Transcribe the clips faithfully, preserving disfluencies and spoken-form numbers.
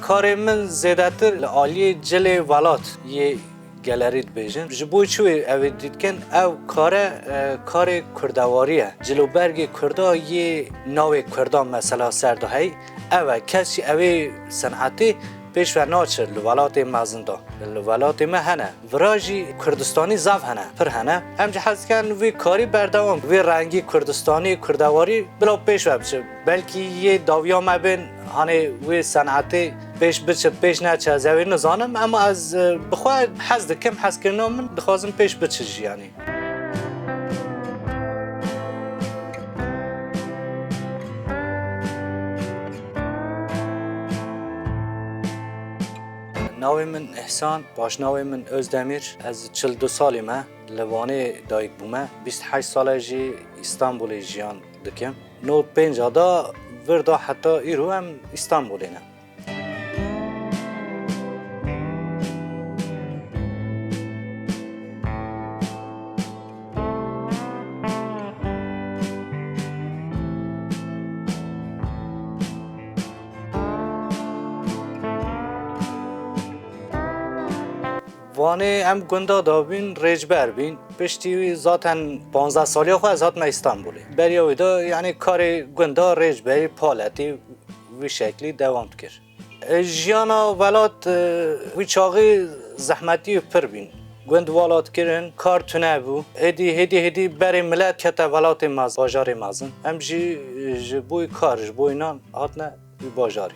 Karê min zêdetir li aliyê cilê welat yê gelerî dibêjin. Ji bo çi wê ew ê dîtkin? Ew kare, e, karê kurdewarî ye. Cilûbergê kurda yê navê kurdan mesela ser diheyî, ew e. Kes jî ew ê senetê pêş ve naçir li welatê mezin de. Li welatê me hene. Vira jî Kurdistanî zaf hene, pir hene. Em jî hez dikin vî karî berdewam, vî rengî Kurdistanî, kurdewarî bila pêş ve biçe. Belkî yê dawiya me bên, hanê wê senetê pêş biçe, pêş neçe, ez ê wê nizanim, ema ez, e, bi xwe hez dikim, hezkirina min dixwazim pêş biçe jî, yanî. Navê min Îhsan, paşnavê min Özdemir. Ez çil du salî me, li Wanê dayik bûme. Bîst heşt sal e jî Îstanbulê jiyan dikim. Nod pênc a da vir da heta îro em Îstanbulê ne. Wanê em gunda da bîn, rêçber bîn. Piştî wî zaten panzdeh saliya xwe ez hatime Îstanbulê. Beriya wî de, yanî karê gunda rêçberî, paletî wî şeklî dewam dikir. E, jiyana welat, e, wî çaxî zehmetî û pir bîn. Gund welat kirin, kar tune bû. Êdî, hêdî, hêdî berê milet kete welatê mezin, bajarê mezin. Em jî, e, ji bo kar, ji bo nan hatine wî bajarî.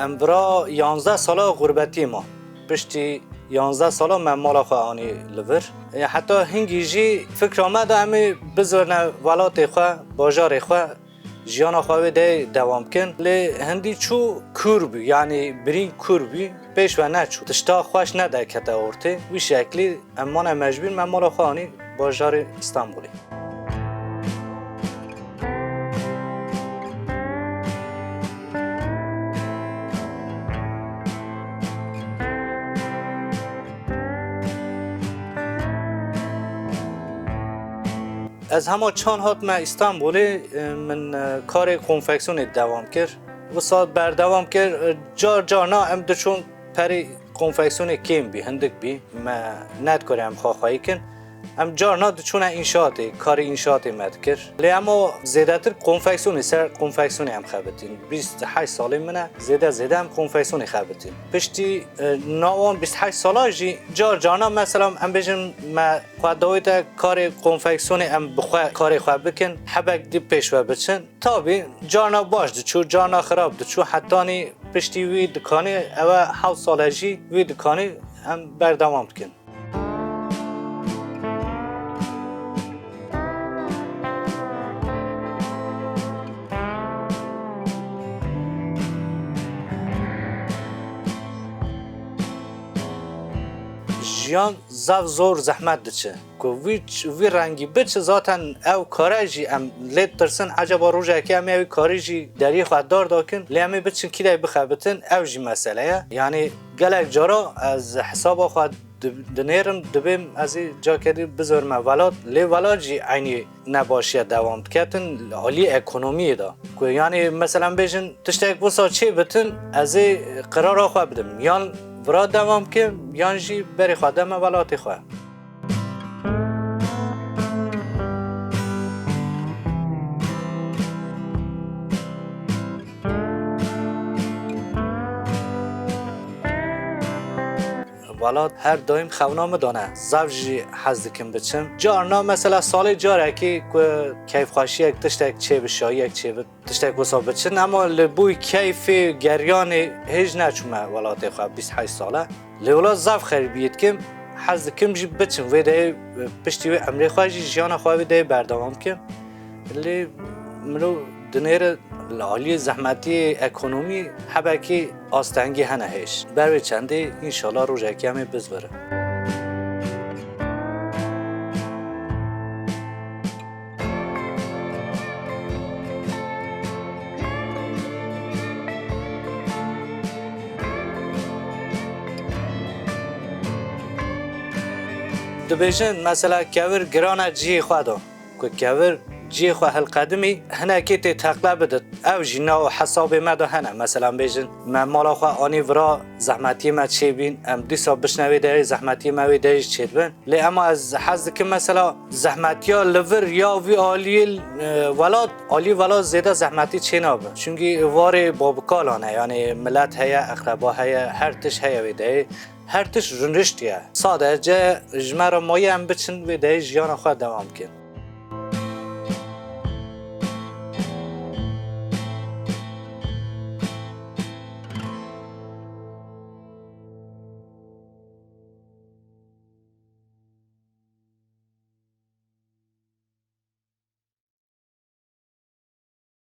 Em vira yanzdeh sala xurbetiyê ma. Piştî yanzdeh sala me mala xwe anî li vir. E, heta hingî jî fikra me de em ê bizirine welatê xwe, bajarê xwe, jiyana xwe wê de dewam bikin. Lê hindî çû kûr bû, yanî birîn kûr bû, pêş ve neçû. Tişta xweş nedarkete ortê. Wî şeklî em mane mecbûr me mala xwe anî bajarê Îstanbulê. Ez hema çand hatime Îstanbulê, e, min, e, karê konfeksiyonê dewam kir. Wisa berdewam kir, e, car carna em diçûn perê konfeksiyonê kêm bî, hindik bî, me nedikare em xwe xweyî kin. Em carna diçûne înşaatê, karê înşaatê me dikir. Lê ema zêdetir konfeksiyonê, ser konfeksiyonê em xebitîn. Bîst heşt salê min e, zêde zêde em konfeksiyonê xebitîn. Piştî, e, na wan bîst heşt sala jî car carna, mesela em bêjin me xwe dawête karê konfeksiyonê em bi xwe karê xwe bikin, hebek dî pêş ve biçin. Tabî carna baş diçû, carna xirab diçû, hetanî piştî wî dikanê, ew e hewt sal e jî wî dikanê em berdewam dikin. Jiyan zaf zor zehmet diçe. Ku vî ç-, vî rengî biçe, zaten ew kare jî em lê ditirsin, ecaba rojekê em ê wî karî jî deriyê xwe dar dakin, lê em ê biçin kî de bixebitin, ew jî mesele ye. Yanî gelek cara ez hesaba xwe di-, dinêrim, dibêm ez ê cakê dî bizorime welat, lê welat jî eynî nebaşiye dewam diketin li aliyê ekonomiyê de. Ku yanî mesela bêjin tiştek wisa çê bitin, ez ê qirara xwe bidim. Yan vira dewam kim, yan jî berê xwe deme welatê xwe. Welat her daîm xewna min de ne. Zaf jî hez dikim biçim. Carna mesela salê carekê ku keyfxweşiyek tiştek çêbi, şahiyek çêbi, tiştek wisa biçin. Ema li bo keyfê geriyanê hêj neçûme welatê xwe bîst heşt sal e. Lê wela zaf xerîbiyê dikim, hez dikim jî biçim. Vê de piştî wê emrê xwe jî, jiyana xwe vê de berdewam kim. Lê mirov dinêre li aliyê zehmetiyê, ekonomî hebekî astengî hene hêj. Ber wê çendê înşallah rojekê em ê bizvirin. Dibêjin mesela kevir girane cihê xwe de. Ku kevir cihê xwe hilqedimî, hinekê tê teqle bidit. Ew jî nav hesabê me de hene. Mesela bêjin me mala xwe anî vira, zehmetiyê me çêbîn, em dîsa bişne wê derê, zehmetiyê me wê derê jî çêdibin. Lê ema ez hez dikim mesela zehmetiya li vir ya vî aliyê, e, welat, aliyê welat zêde zehmetî çênabe. Çunkî warê babikalan e, yanî milet heye, eqreba heye, her tişt heye wê derê. Her tişt rûniştiye. Sadece ji me re maye em biçin wê derê jiyana xwe dewam bikin.